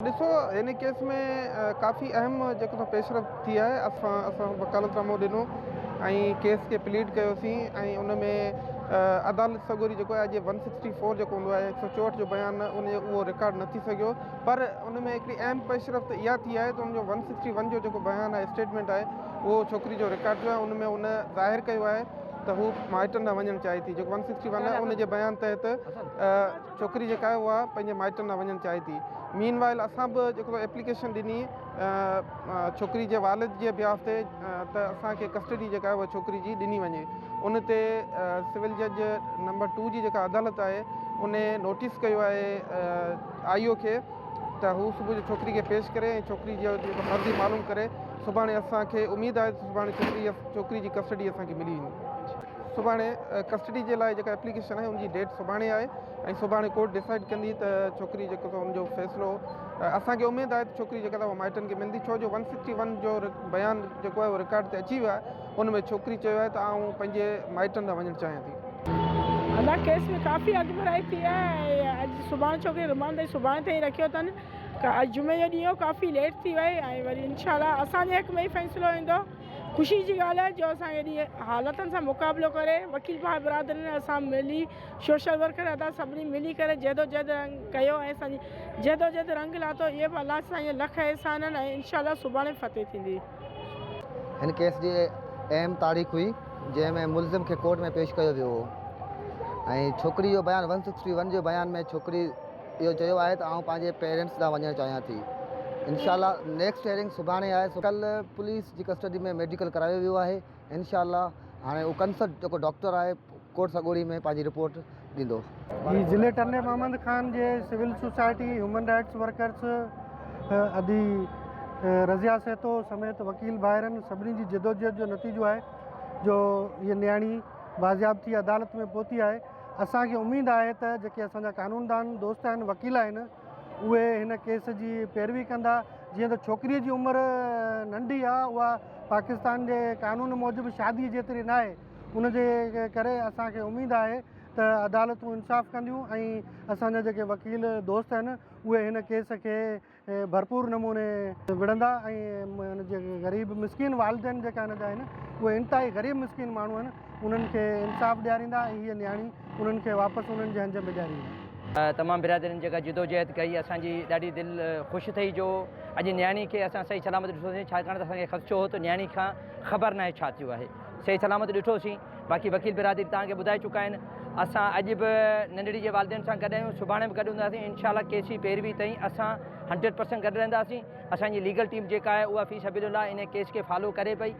ڏسو هن ڪيس ۾ ڪافي اهم جيڪو سو پيش رفت ٿي آهي اسان اسان وڪالت نامو ڏنو ۽ ڪيس کي پليڊ ڪيوسين ۽ ان ۾ عدالت سڳوري جيڪو آهي اڄ ون سڪسٽي فور جيڪو هوندو آهي هڪ سو چوهٺ جو بيان ان جو اهو رڪارڊ نه ٿي سگهيو پر ان ۾ هڪڙي اهم پيش رفت اها ٿي آهي ته ان جو ون سڪسٽي ون جو جيڪو بيان آهي اسٽيٽمينٽ آهي اهو ڇوڪري جو رڪارڊ ٿيو آهي ان ۾ ان ظاهر ڪيو آهي ته هو مائٽن ڏانهن وڃڻ چاهي ٿي جيڪو ون سڪسٽي ون آهي ان جي بيان تحت ڇوڪري جيڪا آهي اها پنهنجي مائٽن ڏانهن وڃڻ چاهي ٿي مين وائل اسان به جيڪو ايپليڪيشن ڏني ڇوڪري جي والد جي بيهاف تي ته اسان کي ڪسٽڊي جيڪا آهي اها ڇوڪري جي ڏني وڃي ان تي سول جج نمبر ٽو جي جيڪا عدالت آهي ان نوٽيس ڪيو آهي آئي او کي ته هو صبح جو ڇوڪري کي پيش ڪري ۽ ڇوڪري جو جيڪو مرضي معلوم ڪري سڀاڻي اسان کي اميد آهي ته سڀاڻي ڇوڪري ڇوڪري جي ڪسٽڊي اسان کي ملي ويندي سڀاڻي ڪسٽڊي جي لاء جيڪا ايپليڪيشن آهي ان جي ڊيٽ سڀاڻي آهي ۽ سڀاڻي ڪورٽ ڊسائيڊ ڪندي ته ڇوڪري جيڪو سو ان جو فيصلو اسان کي اميد آهي ته ڇوڪري جيڪا اها مائٽن کي ملندي ڇو جو ون سڪسٽي ون جو بيان جيڪو آهي اهو رڪارڊ تي اچي ويو آهي ان ۾ ڇوڪري چيو آهي ته آئون پنهنجي مائٽن ڏانهن وڃڻ چاهيان ٿي. ادا ڪيس ۾ ڪافي اڳڀرائي ٿي آهي ۽ اڄ سڀاڻي ڇوڪري رمانڊ تائين سڀاڻي تائين رکيو اٿن اڄ جمعي جو ڏينهن هو ڪافي ليٽ ٿي وئي ۽ وري انشاء الله اسان جي حق ۾ ئي فيصلو ايندو. خوشي جي ڳالهه آهي جو اسان ايڏي حالتن سان مقابلو ڪري وڪيل ڀاء برادرين اسان ملي سوشل ورڪر ادا سڀني ملي ڪري جدوجهد رنگ ڪيو ۽ اسان جي جدوجهد رنگ لاتو اهي به الله سائين جا لک احسان آهن ۽ انشاء الله سڀاڻي فتح ٿيندي. هن ڪيس جي اهم تاريخ هئي جنهن ۾ ملزم کي ڪورٽ ۾ پيش ڪيو ويو هو ۽ ڇوڪري جو بيان ون سڪسٽي ون جي بيان ۾ ڇوڪري اهو چيو آهي ته آئون پنهنجي پيرنٽس ڏانهن وڃڻ چاهيان ٿي انشاء الله نيڪسٽ هيئرنگ سڀاڻي آهي ڪلهه پوليس جي ڪسٽڊي ۾ ميڊيڪل ڪرايو ويو آهي انشاء الله هاڻي اهو ڪنسرٽ جيڪو ڊاڪٽر آهي ڪورٽ سڳوري ۾ پنهنجي رپورٽ ڏيندو. هي ضلعي ٽنڊي محمد خان جي civil society human rights workers ادي رضيه سهتو سميت وڪيل ڀائرن سڀني جي جدوجهد جو نتيجو آهي جو هيء نياڻي بازياب ٿي عدالت ۾ پهتي آهي اسان کي اميد آهي ته جيڪي اسان جا قانوندان دوست آهن وڪيل آهن اهي هن ڪيس جي پيروي ڪندا جيئن ته ڇوڪري جي عمر ننڍي آهي اها پاڪستان جي قانون موجب شادي جيتري نه آهي ان جي ڪري اسان کي اميد آهي ته عدالتون انصاف ڪنديون ۽ اسان جا جيڪي وڪيل دوست آهن اهي هن ڪيس کي ڀرپور نموني وڙهندا ۽ هن جي غريب مسڪين والدين جيڪا هن جا آهن اهي انتهائي غريب مسڪين ماڻهو آهن انهن کي انصاف ڏياريندا ۽ هيء نياڻي انهن کي واپس انهن جي هنج ۾ ڏياريندا. تمام برادرين جيڪا جدوجهد ڪئي اسان جي ڏاڍي دل خوش ٿئي جو اڄ نياڻي کي اسان صحيح سلامت ڏٺوسين ڇاڪاڻ ته اسان کي خدشو هو ته نياڻي کان خبر ناهي ڇا ٿيو آهي صحيح سلامت ڏٺوسين باقي وڪيل برادري توهان کي ٻڌائي چڪا آهن اسان اڄ به ننڍڙي جي والدين سان گڏ آهيون سڀاڻي به گڏ هونداسين انشاء الله ڪيس جي پيروي تائين اسان هنڊريڊ پرسنٽ گڏ رهنداسين اسان جي ليگل ٽيم جيڪا آهي اها في سبيل الله ان ڪيس کي فالو ڪري پئي.